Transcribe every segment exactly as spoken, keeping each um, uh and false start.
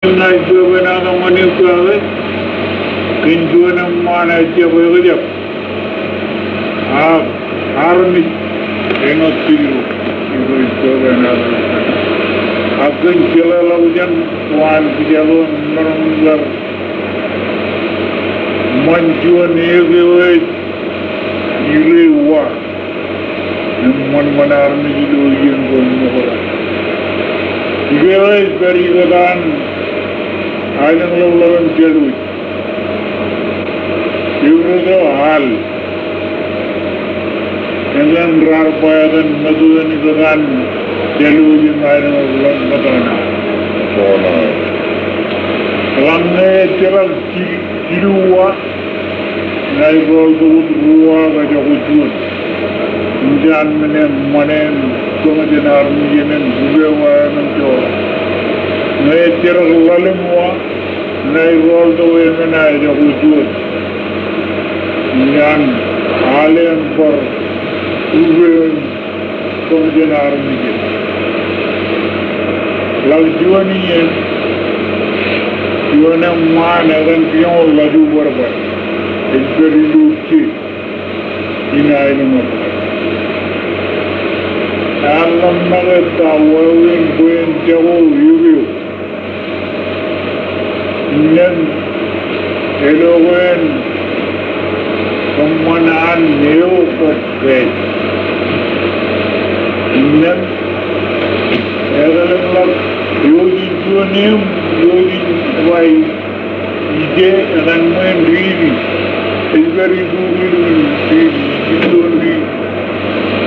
Ña ij pāpān tok ñan eok kake, kōn juon eṃṃaan ejjab ekjab. Ak armej āinwōt ilo, ilo ij pāpān tok. Ak kōn jeḷāḷọkjeṇ ko an kijeḷā maroñ kar ṃan juon eō eo ej ilo wa. Im ṃanṃan armej ilo iien ko ṃokta. Ijjab ej pād ikōtaan aelōñḷọk im jālwōj. Eoon eo al. Eñin raar ba etan metokan ikōtaan jālwōj im aelōñḷọk im metokan. Eḷaññe ejjeḷọk jilu, jilu wa. Ña ij rọọltok wōt ruo wa kajjioñ juon. Im jaan men eṃṃan eṇ, kōṃ jān armej eṇ, bwe wa eṇ joḷọk. Ñe ejjeḷọk ḷalem wa, ña ij rọọltok eṃṃan ejjab juon. Im jaan al eṇ bar ukein kōṃ jān armej eṇ. Ḷak juon iien, juon eṃṃaan etan kijoñ ḷọk ḷọk bōrbar. Ej pād ilo je in aelōñ eo. Ear ḷōmṇak ettā wāween bwe en jako eō. Innām elo ko en kōṃṃan an eo kab kōj. Innām eḷap ḷọk eo ej juon eō, eo ej ba ije etan ṃweo in riiti. Ej pād ilo riiti, ij juon riiti.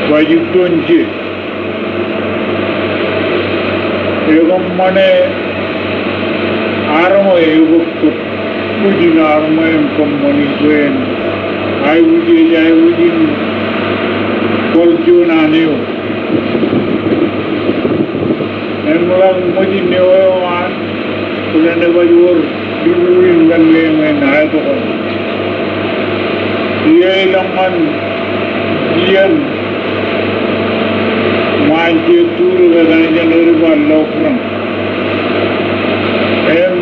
Ba ij juon je. Ekōṃṃane armej eo bōk bōk bwijin armej im kōṃṃani bwe en aikuj, ej aikuj in kwōl juon an eo. Im ḷak ṃōjin eo eo an, bwe en ebaj wōr Ilo in ñan ñe ñe ṇa etokan. Iiō ilọk ñan iien ṃaan je tuur eo etan jān ri ba Lọbrañ. Im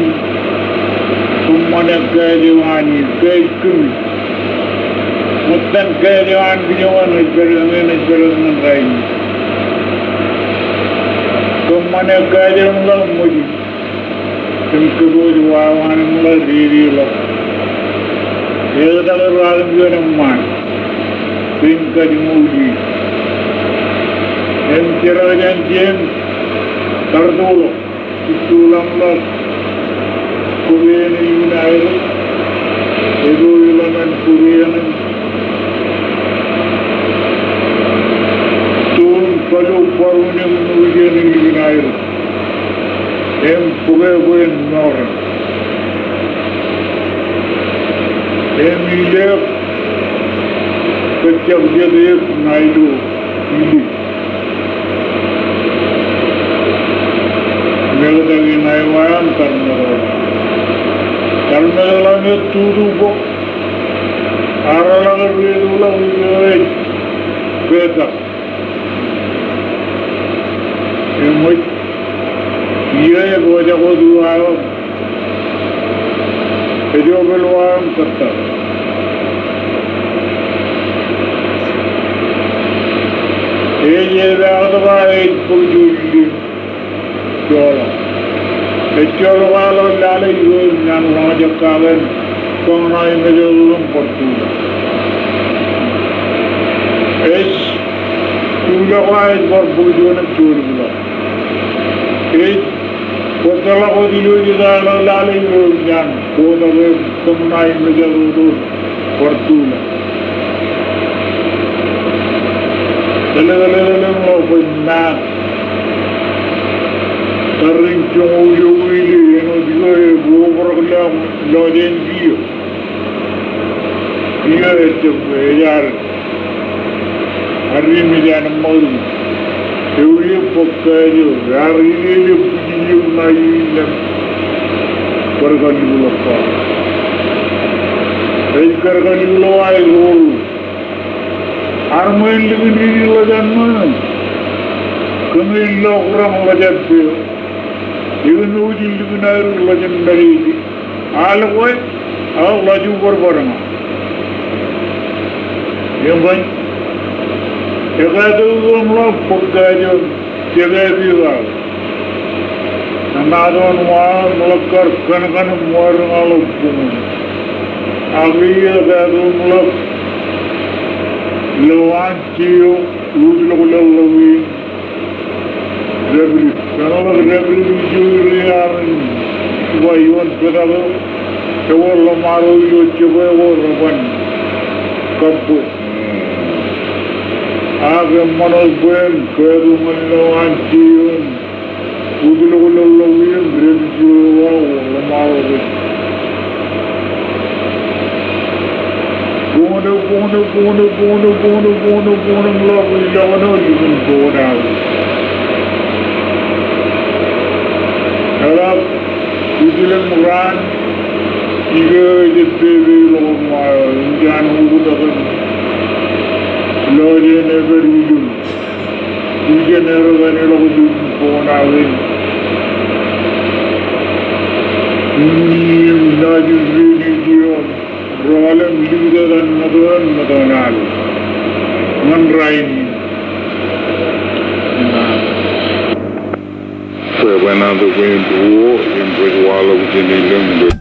kōṃṃane kāāj eo an, iiō kāāj kōmij. Ṃōttan kāāj eo an kijoñ ej pād, ej pād ñan rainin. Kōṃṃane kāāj eo an ḷak ṃōjin. Im kōpooj wa eo an im ḷak dedeḷọk. Eō tok eo raar juon eṃṃaan. Im kajjioñ uji. Im jerọwiwi jān Jemes, bar toḷọk. Ituḷọk ḷọk. Kōpooj eo an ilo aer. Eto ilo ñan kōpooj eo an. Toon kaḷook baruun eṃṃan eo an ilo aer. Im bōke bwe en moran. Im ilek kōjjab jet eō ṇa ilo ilej. Im eō tok in aer an tarmetoḷọk. Tarmetoḷọk im tutu bōk. Ear ḷak ri eo ḷọk ilo ej petak. Eṃōj, iiō epojak wōt uwaak eo. Ej jepel uwaak eo im kōttar. Ej epaaktok aō ej bōk joḷọk. Joḷọk. Ej joḷọk aō ḷọk lale ioon ñan roñjake kake in. Kōṃ ṇa im ejjeḷọk im bar tuḷọk. Ej tuḷọk aō ej bar bōk juon im joḷọk. Ej bōtḷọk wōt ilo jet aō ḷọk lale ioon ñan bōtḷọk im kōṃ ṇa im ejjeḷọk im bar tuḷọk. Kōḷ, kōḷ, kōḷ, kōḷ, bwe ṃaan. Tarrin joñoul eo ilo āinwōt ilo eobrak lọjien kiiō. Iiō ejjab, ej ad. Ad ri mejān ṃakūtkūt. Ewi bōk kāāj eo, ear ilelep bwijin eo ṇa ilo innām. Kar kallikḷọk ba. Ej kar kallikḷọk aer ro. Armej en likin riiti ḷọk jān ṃweo. Kōmij lọk raṇ ḷọk jān peiṃ. Ekōn wōj in likin aer ḷọk jān Malay. Al kwe, ak ḷọk bar bar ña. Eṃṃan, ekātok eo im ḷọk bōk kājoon, jekāpik aō. Emaat wōt ṃae im ḷọk kar kankan im wōr ña ḷọk buñūn. Ak ij ekātok im ḷọk lowaan jiyo, utilok ḷọk ḷọk in. Dāpdip, kōn ḷọk dāpdip ijo ri armej, ba ioon petak eo, ewōr ḷōṃaro ilo jebwe ko reban kabbwe. Ak eṃṃan wōt bwe en kātok ñan lowaan jiyo in, utilok ḷọk ḷọk in, dāpdip ijo eo, ḷōṃaro rej Buñūn, buñūn, buñūn, buñūn, buñūn, buñūn, buñūn, ḷọk, ḷọk, ḷọk, ḷọk, ḷọk, ḷọk, ḷọk. Eḷap, ijilōñ raan, ij ke ej pepe ḷọk ṃae, ij an ukōt etan. Ḷọk jān epād ijin. Ijeṇ erōkan ḷọk ijin bwe en aō in. Im naaj ri ijin. Ro aolep likūt etan ṃōttan, ṃōttan al ñan rainin. Bwe bwebwenato bwe en ruo, im rej waḷọk jān elōñ bwe